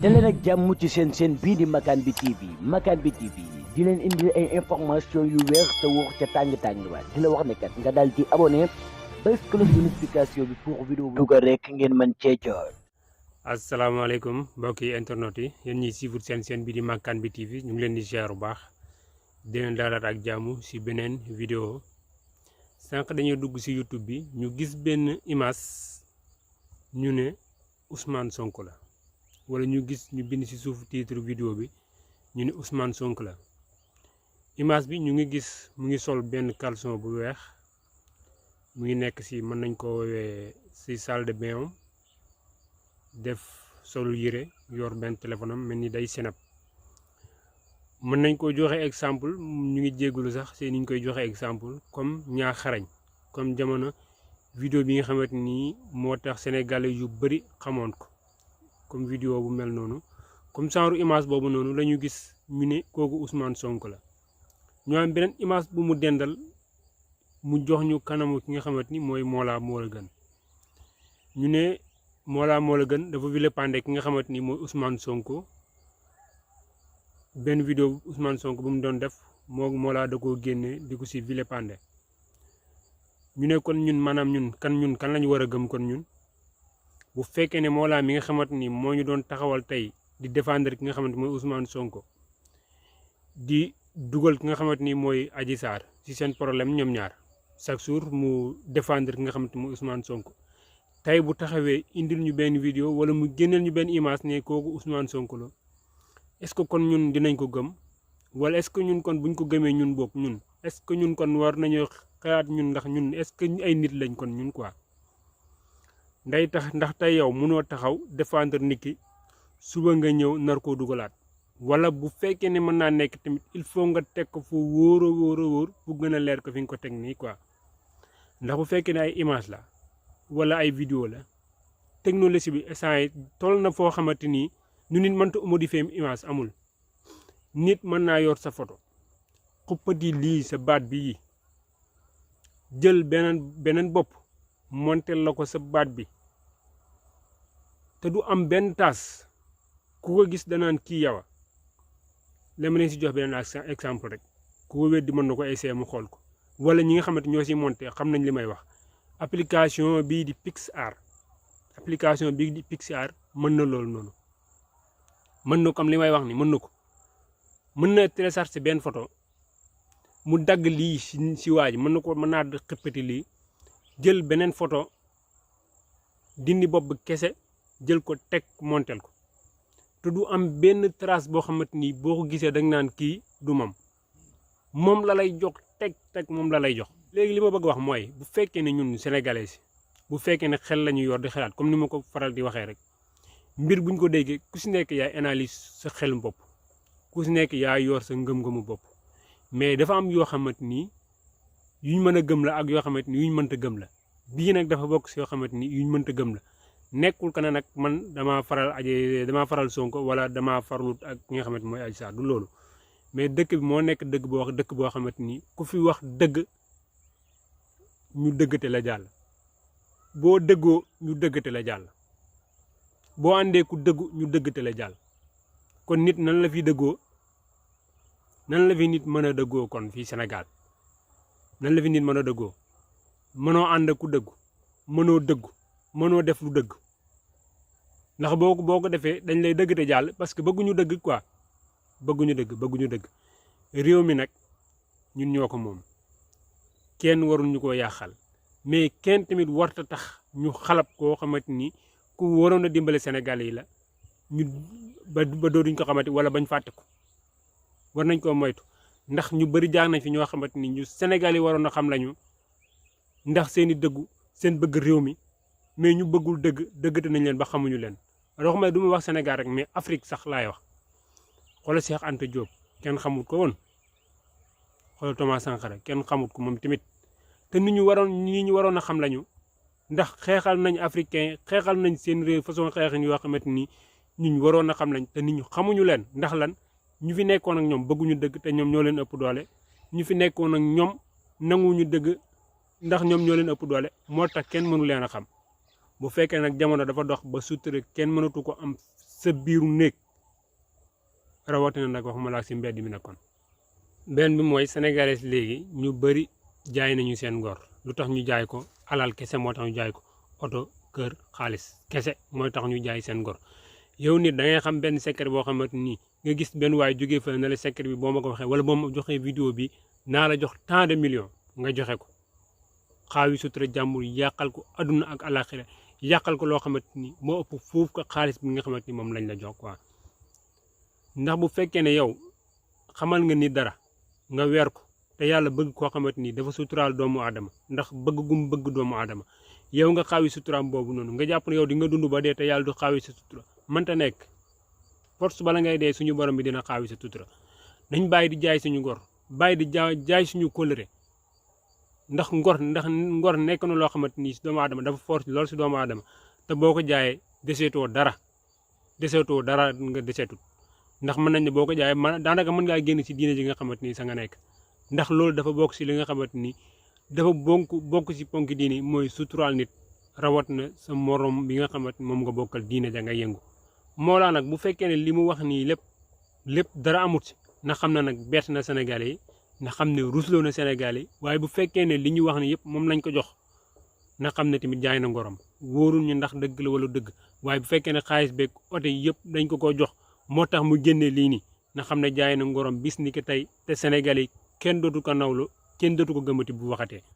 daleen ak jàmm ci seen bii di Makane bi TV Makane bi TV di leen indi ay information yu wér te wóor ca tàng-tàng ba di la wax ne kat nga daal di abonné bés cloche de notification bi pour vidéo bu dugal rek ngeen mën cee jot. asalaamaaleykum mbokki internet yi yéen ñiy suivre seen bii di Makane bi TV ñu ngi leen di ziar bu baax di leen daalaat ak jàmm si beneen vidéo sànq dañuy dugg si YouTube bi ñu gis benn image ñu ne Ousmane Sonko la wala ñu gis ñu bind si suuf titre vidéo bi ñu ne Ousmane Sonko la image bi ñu ngi gis mu ngi sol benn caleçon bu weex mu ngi nekk si mën nañ ko woowee si salle de bain def solul yére yor benn téléphone am mel ni day senap mën nañ ko joxe exemple ñu ngi jéggulu sax si ni ñu koy joxe exemple comme ñaa xarañ comme jamono vidéo bi nga xamante ni moo tax sénégalais yu bëri xamoon ko comme vidéo bu mel noonu comme genre image boobu noonu la ñu gis ñu ne kooku Ousmane Sonko la ñu am beneen image bu mu dendal mu jox ñu kanamu ki nga xamante ni mooy Mollah Morgun ñu ne Mollah Morgun dafa vilipender ki nga xamante ni mooy Ousmane Sonko benn vidéo Ousmane Sonko bu mu doon def moo Mollah da koo génne di ko si vilipender ñu ne kon ñun maanaam ñun kan lañu war a gëm kon ñun bu fekkee ne Mollah mi nga xamante ni moo ñu doon taxawal tey di défendre ki nga xamante mooy Ousmane Sonko di dugal ki nga xamante ni mooy Adji Sarr ci seen problème ñoom ñaar chaque jour mu défendre ki nga xamante mooy Ousmane Sonko tey bu taxawee indil ñu benn vidéo wala mu génneel ñu benn image ne kooku Ousmane Sonko la est-ce que kon ñun dinañ ko gëm wala est-ce que ñun kon buñ ko gëmee ñun bokk ñun est-ce que ñun kon war nañoo xalaat ñun ndax ñun est-ce que ay nit lañ kon ñun quoi. nday tax ndax tey yow mënoo taxaw défendre nit ki suba nga ñëw nar koo dugalaat wala bu fekkee ne mën naa nekk tamit il faut nga teg ko fu wóor a wóor bu gën a leer ko fi nga ko teg nii quoi ndax bu fekkee ne ay image la wala ay vidéo la technologie bi instant yi toll na foo xamante ni ñu nit mënta modifier image amul nit mën naa yor sa photo xuppati lii sa baat bi jël beneen bopp montel la ko sa baat bi te du am benn taas ku ko gis danaan kii yawa lema leen si jox beneen exemple rek ku ko weddi mën na ko essayer mu xool ko wala ñi nga xamante ñoo si monté xam nañ li may wax application bii di PixArt mën na loolu noonu mën na comme li may wax ni mën na ko mën na télécharger benn photo mu dagg lii si waa ji mën naa xëppati lii jël beneen photo dindi bopp bi kese jël ko teg montel ko te du am benn trace boo xamante ni boo ko gisee danga naan kii du moom la lay jox teg moom la lay jox. léegi li ma bëgg wax mooy bu fekkee ne ñun sénégalais si bu fekkee ne xel la ñu yor di xalaat comme ni ma ko faral di waxee rek mbir buñ ko déggee ku si nekk yaay analyse sa xel bopp ku si nekk yaay yor sa ngëm-ngëmu bopp mais dafa am yoo xamante ni yuñ mën a gëm la ak yoo xamante ni yuñ mënta gëm la bii nag dafa bokk si yoo xamante ni yuñ mënta gëm la nekkul ka ne nag man damaa faral Sonko wala damaa farlut ak ki nga xamante mooy Adji Sarr du loolu mais dëkk bi moo nekk dëkk boo xamante ni ku fi wax dëgg ñu dëggate la jàll boo dëggoo ñu dëggate la jàll boo àndee ku dëggu ñu dëggate la jàll kon nit nan la fi dëggoo nan la fi nit mën a dëggoo kon fii Sénégal nan la fi nit mën a dëggoo mënoo ànd ku dëggu mënoo dëggu mënoo def lu dëgg ndax boo ko defee dañ lay dëgg te jàll parce que bëgguñu dëgg quoi bëgguñu dëgg réew mi nag ñun ñoo ko moom kenn warul ñu ko yàqal mais kenn tamit warta tax ñu xalab koo xamante ni ku waroon a dimbale Sénégal yi la ñu ba dooduñ ko xamante wala bañ fàtte ko war nañ koo moytu ndax ñu bëri jaar nañ fi ñoo xamante ni ñu Sénégal yi waroon a xam lañu ndax seeni dëggu seen bëgg réew mi mais ñu bëggul dëggate nañ leen ba xamuñu leen alors du ma wax Sénégal rek mais Afrique sax laay wax xoolal Cheikh Anta Diop kenn xamut ko woon xoolal Thomas Sankara kenn xamut ko moom tamit te nit ñu waroon a xam lañu ndax xeexal nañ africain xeexal nañ seen réew façon xeexin yoo xamante ni ñu waroon a xam lañ te nit ñu xamuñu leen ndax lan ñu fi nekkoon ak ñoom bëgguñu dëgg te ñoom ñoo leen ëpp doole ñu fi nekkoon ak ñoom nanguñu dëgg ndax ñoom ñoo leen ëpp doole moo tax kenn mënu leen a xam bu fekkee nag jamono dafa dox ba sutura kenn mënatu ko am sa biiru néeg rawatina nag waxuma la ak si mbedd mi nag kon. benn bi mooy sénégalais léegi ñu bëri jaay nañu seen ngor lu tax ñu jaay ko alal kese moo tax ñu jaay ko oto kër xaalis kese mooy tax ñu jaay seen ngor yow nit da ngay xam benn secret boo xamante ni nga gis benn waay jógee fa ne la secret bi boo ma ko waxee wala boo ma joxee vidéo bi naa la jox tant de millions nga joxe ko xaawi sutura jàmbur yàqal ko adduna ak alaxira yàqal ko loo xamante ni moo ëpp foofu ko xaalis bi nga xamante ni moom lañ la jox quoi. ndax bu fekkee ne yow xamal nga ni dara nga weer ko te yàlla bëgg koo xamante ni dafa suturaal doomu aadama ndax bëgg gum bëgg doomu aadama yow nga xaawi suturaam boobu noonu nga jàpp ne yow di nga dund ba dee te yàlla du xaawi sa sutura mënta nekk force bala ngay dee suñu borom bi dina xaawi sa sutura nañ bàyyi di jaay suñu ngor bàyyi di jaay suñu kóllëre ndax ngor nekk na loo xamante ni si doomu aadama dafa force lool si doomu aadama te boo ko jaayee deseetoo dara nga deseetut ndax mën nañ ne boo ko jaayee daanaka mën ngaa génn si diine ji nga xamante ni sa nga nekk ndax loolu dafa bokk si li nga xamante ni dafa bokk si ponk diine mooy suturaal nit rawat na sa morom bi nga xamante ni moom nga bokkal diine ja nga yëngu moo laa nag bu fekkee ne li mu wax nii lépp dara amut si na xam na nag bett na Sénégalais yi na xam ne rusloo na Sénégalais yi waaye bu fekkee ne li ñu wax ni yëpp moom lañ ko jox na xam ne tamit jaay na ngorom wóorul ñu ndax dëgg la wala dëgg waaye bu fekkee ne xaalis beeg oto yi yëpp dañ ko jox moo tax mu génne lii nii na xam ne jaay na ngorom bis ni ki tey te Sénégalais yi kenn dootu ko nawlu kenn dootu ko gëmati bu waxatee